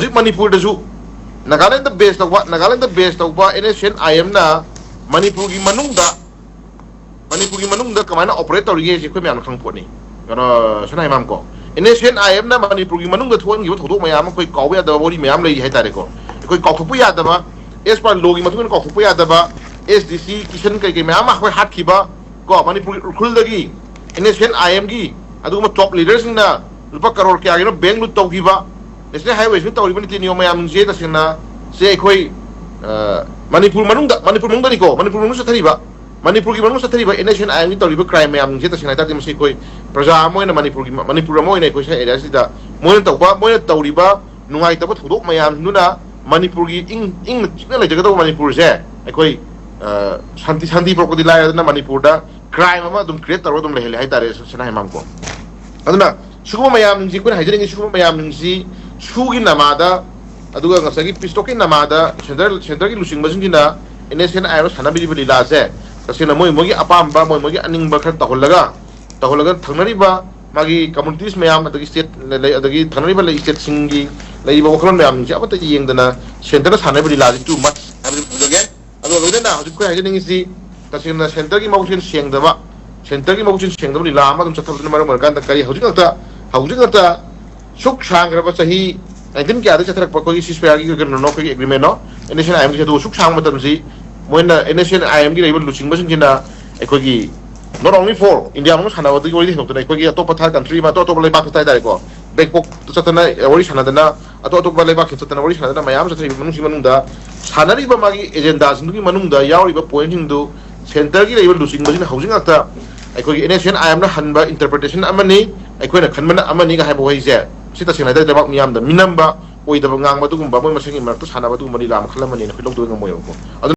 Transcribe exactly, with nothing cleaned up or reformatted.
ꯍꯧꯖꯤꯛ ꯃꯅꯤꯄꯨꯔꯗꯁꯨ ꯅꯥꯒꯥꯂꯦꯟꯗ ꯕꯦꯁ ꯇꯧꯕ, ꯅꯥꯒꯥꯂꯦꯟꯗ ꯕꯦꯁ ꯇꯧꯕ NSCN-IM-ꯅ ꯃꯅꯤꯄꯨꯔꯒꯤ ꯃꯅꯨꯡꯗ, ꯃꯅꯤꯄꯨꯔꯒꯤ ꯃꯅꯨꯡꯗ ꯀꯃꯥꯏꯅ ꯑꯣꯄꯔꯦꯠ ꯇꯧꯔꯤꯒꯦ ꯍꯥꯏꯁꯦ ꯑꯩꯈꯣꯏ ꯃꯌꯥꯝꯅ ꯈꯪꯕ ꯄꯣꯠꯅꯤ꯫ ꯀꯩꯅꯣ, ꯁꯅꯥ ꯏꯃꯥꯝ ꯀꯣ, NSCN-IM-ꯅ ꯃꯅꯤꯄꯨꯔꯒꯤ ꯃꯅꯨꯡꯗ ꯊꯣꯛꯍꯟꯈꯤꯕ ꯊꯧꯗꯣꯛ ꯃꯌꯥꯝ ꯑꯃ ꯑꯩꯈꯣꯏ ꯀꯥꯎꯕ ꯌꯥꯗꯕ ꯋꯥꯔꯤ ꯃꯌꯥꯝ ꯂꯩꯔꯤ ꯍꯥꯏꯇꯥꯔꯦꯀꯣ꯫ ꯑꯩꯈꯣꯏ ꯀꯥꯎꯊꯣꯛꯄ ꯌꯥꯗꯕ, as per law-ꯒꯤ ꯃꯇꯨꯡ ꯏꯟꯅ ꯀꯥꯎꯊꯣꯛꯄ ꯌꯥꯗꯕ, SDC ꯀꯤꯁꯟ ꯀꯩꯀꯩ ꯃꯌꯥꯝ ꯑꯃ ꯑꯩꯈꯣꯏ ꯍꯥꯠꯈꯤꯕ ꯀꯣ, ꯃꯅꯤꯄꯨꯔꯒꯤ ꯎꯈ꯭ꯔꯨꯜꯗꯒꯤ NSCN-IM-ꯒꯤ ꯑꯗꯨꯒꯨꯝꯕ ꯇꯣꯞ ꯂꯤꯗꯔꯁꯤꯡꯅ ꯂꯨꯄꯥ ꯀꯔꯣꯔ ꯀꯌꯥꯒꯤꯅꯣ ꯕꯦꯡ ꯂꯨꯠ ꯇꯧꯈꯤꯕ, ꯅꯦꯁꯅꯦꯜ ꯍꯥꯏꯋꯦꯁꯤꯅ ꯇꯧꯔꯤꯕ ꯅꯤꯇꯤ ꯅꯤꯌꯣꯝ ꯃꯌꯥꯝꯁꯦ ꯇꯁꯦꯡꯅ ꯁꯦ ꯑꯩꯈꯣꯏ, ꯑ, ꯃꯅꯤꯄꯨꯔ ꯃꯅꯨꯡꯗ, ꯃꯅꯤꯄꯨꯔ ꯃꯅꯨꯡꯗꯅꯤꯀꯣ, ꯃꯅꯤꯄꯨꯔ ꯃꯅꯨꯡꯗ ꯆꯠꯊꯔꯤꯕ, ꯃꯅꯤꯄꯨꯔꯒꯤ ꯃꯅꯨꯡꯗ ꯆꯠꯊꯔꯤꯕ NSCN-IM-ꯒꯤ ꯇꯧꯔꯤꯕ ꯀ꯭ꯔꯥꯏꯝ ꯃꯌꯥꯝꯁꯦ ꯇꯁꯦꯡꯅ ꯍꯥꯏꯇꯥꯔꯗꯤ ꯃꯁꯤ ꯑꯩꯈꯣꯏ ꯄ꯭ꯔꯖꯥ ꯑꯃ ꯑꯣꯏꯅ, ꯃꯅꯤꯄꯨꯔꯒꯤ, ꯃꯅꯤꯄꯨꯔ ꯑꯃ ꯑꯣꯏꯅ ꯑꯩꯈꯣꯏ ꯁꯤ ꯑꯦꯔꯤꯌꯥꯁꯤꯗ ꯃꯣꯏꯅ ꯇꯧꯕ, ꯃꯣꯏꯅ ꯇꯧꯔꯤꯕ ꯅꯨꯡꯉꯥꯏꯇꯕ ꯊꯧꯗꯣꯛ ꯃꯌꯥꯝꯗꯨꯅ ꯃꯅꯤꯄꯨꯔꯒꯤ ꯏꯪ, ꯏꯪꯅ ꯆꯤꯛꯅ ꯂꯩꯖꯒꯗꯧꯕ ꯃꯅꯤꯄꯨꯔꯁꯦ ꯑꯩꯈꯣꯏ, ꯑ, ꯁꯥꯟꯇꯤ, ꯁꯥꯟꯇꯤ ꯄꯨꯔꯛꯄꯗꯤ ꯂꯥꯏꯔꯗꯅ ꯃꯅꯤꯄꯨꯔꯗ ꯀ꯭ꯔꯥꯏꯝ ꯑꯃ ꯑꯗꯨꯝ ꯀ꯭ꯔꯤꯌꯦꯠ ꯇꯧꯔꯒ ꯑꯗꯨꯝ ꯂꯩꯍꯜꯂꯦ ꯍꯥꯏꯇꯥꯔꯦ, ꯁꯅꯥ ꯍꯦꯃꯥꯝꯀꯣ꯫ ꯑꯗꯨꯅ ꯁꯤꯒꯨꯝꯕ ꯃꯌꯥꯝꯁꯤ ꯑꯩꯈꯣꯏꯅ ꯍꯥꯏꯖꯅꯤꯡꯉꯤ, ꯁꯤꯒꯨꯝꯕ ꯃꯌꯥꯝꯁꯤ ꯁꯨꯒꯤ ꯅꯃꯥꯗ, ꯑꯗꯨꯒ ꯉꯁꯥꯏꯒꯤ ꯄꯤꯁꯇꯣꯛꯀꯤ ꯅꯃꯥꯗ ꯁꯦꯟꯇꯔ, ꯁꯦꯟꯇꯔꯒꯤ ꯂꯨꯆꯤꯡꯕꯁꯤꯡꯁꯤꯅ NSCN-IM-ꯅ ꯁꯥꯟꯅꯕꯤꯔꯤꯕ ꯂꯤꯂꯥꯁꯦ ꯇꯁꯦꯡꯅ ꯃꯣꯏ, ꯃꯣꯏꯒꯤ ꯑꯄꯥꯝꯕ, ꯃꯣꯏ, ꯃꯣꯏꯒꯤ ꯑꯅꯤꯡꯕ ꯈꯔ ꯇꯧꯍꯜꯂꯒ, ꯇꯧꯍꯜꯂꯒ ꯊꯪꯅꯔꯤꯕ ꯃꯥꯒꯤ ꯀꯝꯃꯨꯅꯤꯇꯤꯁ ꯃꯌꯥꯝ, ꯑꯗꯒꯤ ꯁ꯭ꯇꯦꯠ ꯂꯩ, ꯑꯗꯒꯤ ꯊꯪꯅꯔꯤꯕ ꯂꯩ, ꯁ꯭ꯇꯦꯠꯁꯤꯡꯒꯤ ꯂꯩꯔꯤꯕ ꯋꯥꯈꯜꯂꯣꯟ ꯃꯌꯥꯝꯁꯤꯡꯁꯦ ꯑꯃꯠꯇ ꯌꯦꯡꯗꯅ ꯁꯦꯟꯇꯔꯗ ꯁꯥꯟꯅꯔꯤꯕ ꯂꯤꯂꯥꯁꯤ too much ꯍꯥꯏꯕꯁꯤ ꯐꯖꯒꯦ꯫ ꯑꯗꯨꯒ ꯂꯣꯏꯅꯅ ꯍꯧꯖꯤꯛ ꯑꯩꯈꯣꯏ ꯍꯥꯏꯖꯅꯤꯡꯉꯤꯁꯤ ꯇꯁꯦꯡꯅ ꯁꯦꯟꯇꯔꯒꯤ ꯃꯕꯨꯛꯆꯦꯜ ꯁꯦꯡꯗꯕ, ꯁꯦꯟꯇꯔꯒꯤ ꯃꯕꯨꯛꯆꯦꯜ ꯁꯦꯡꯗꯕ ꯂꯤꯂꯥ ꯑꯃ ꯑꯗꯨꯝ ꯆꯠꯊꯕꯗꯨꯅ ꯃꯔꯝ ꯑꯣꯏꯔꯀꯥꯟꯗ ꯀꯔꯤ ꯍꯧꯖꯤꯛ ꯉꯛꯇ, ꯍꯧꯖꯤꯛ ꯉꯛꯇ ꯁꯨꯛ ꯁꯥꯡꯈ꯭ꯔꯕ ꯆꯍꯤ nineteen ꯀꯌꯥꯗꯒꯤ ꯆꯠꯊꯔꯛꯄ ꯑꯩꯈꯣꯏꯒꯤ ceasefire-ꯒꯤ ꯀꯩꯅꯣꯅꯣ, ꯑꯩꯈꯣꯏꯒꯤ agreement-ꯅꯣ, NSCN-IM-ꯒꯤ ꯑꯗꯨ ꯁꯨꯛ ꯁꯥꯡꯕ ꯃꯇꯝꯁꯤ ꯃꯣꯏꯅ NSCN-IM-ꯒꯤ ꯂꯩꯔꯤꯕ ꯂꯨꯆꯤꯡꯕꯁꯤꯡꯁꯤꯅ ꯑꯩꯈꯣꯏꯒꯤ not only for India ꯃꯅꯨꯡ ꯁꯥꯟꯅꯕꯗꯒꯤ ꯋꯥꯔꯤ ꯍꯦꯟꯗꯣꯛꯇꯅ ꯑꯩꯈꯣꯏꯒꯤ ꯑꯇꯣꯞꯄ ꯊꯥ country ꯑꯃ, ꯑꯇꯣꯞ ꯑꯇꯣꯞꯄ ꯂꯩꯕꯥꯛꯇ ꯍꯥꯏꯇꯥꯔꯦꯀꯣ, ꯕꯦꯡꯀꯣꯛꯇ ꯆꯠꯇꯅ ꯋꯥꯔꯤ ꯁꯥꯟꯅꯗꯅ, ꯑꯇꯣꯞ ꯑꯇꯣꯞꯄ ꯂꯩꯕꯥꯛꯁꯤꯡ ꯆꯠꯇꯅ ꯋꯥꯔꯤ ꯁꯥꯟꯅꯗꯅ ꯃꯌꯥꯝ ꯆꯠꯊꯔꯤꯕ ꯃꯅꯨꯡꯁꯤ ꯃꯅꯨꯡꯗ ꯁꯥꯟꯅꯔꯤꯕ ꯃꯥꯒꯤ ꯑꯦꯖꯦꯟꯗꯥꯁꯤꯡꯗꯨꯒꯤ ꯃꯅꯨꯡꯗ ꯌꯥꯎꯔꯤꯕ ꯄꯣꯏꯟꯁꯤꯡꯗꯨ ꯁꯦꯟꯇꯔꯒꯤ ꯂꯩꯔꯤꯕ ꯂꯨꯆꯤꯡꯕꯁꯤꯅ ꯍꯧꯖꯤꯛ ꯉꯥꯛꯇ ꯑꯩꯈꯣꯏꯒꯤ NSCN-IM-ꯅ ꯍꯟꯕ interpretation ꯑꯃꯅꯤ, ꯑꯩꯈꯣꯏꯅ ꯈꯟꯕꯅ ꯑꯃꯅꯤꯒ ꯍꯥꯏꯕ ꯋꯥꯍꯩꯁꯦ ꯁꯤ ꯇꯁꯦꯡꯅ ꯍꯥꯏꯇꯥꯔꯗꯤ ꯂꯩꯕꯥꯛ ꯃꯤꯌꯥꯝꯗ ꯃꯤꯅꯝꯕ, ꯑꯣꯏꯗꯕ ꯉꯥꯡꯕ, ꯑꯗꯨꯒꯨꯝꯕ ꯃꯣꯏ ꯃꯁꯦꯟꯒꯤ ꯃꯔꯛꯇ ꯁꯥꯟꯅꯕ ꯑꯗꯨꯒꯨꯝꯕ ꯂꯤꯂꯥ ꯃꯈꯜ ꯑꯃꯅꯤꯅ ꯑꯩꯈꯣꯏ ꯂꯧꯗꯕ ꯉꯝꯃꯣꯏꯕꯀꯣ꯫ ꯑꯗꯨꯅ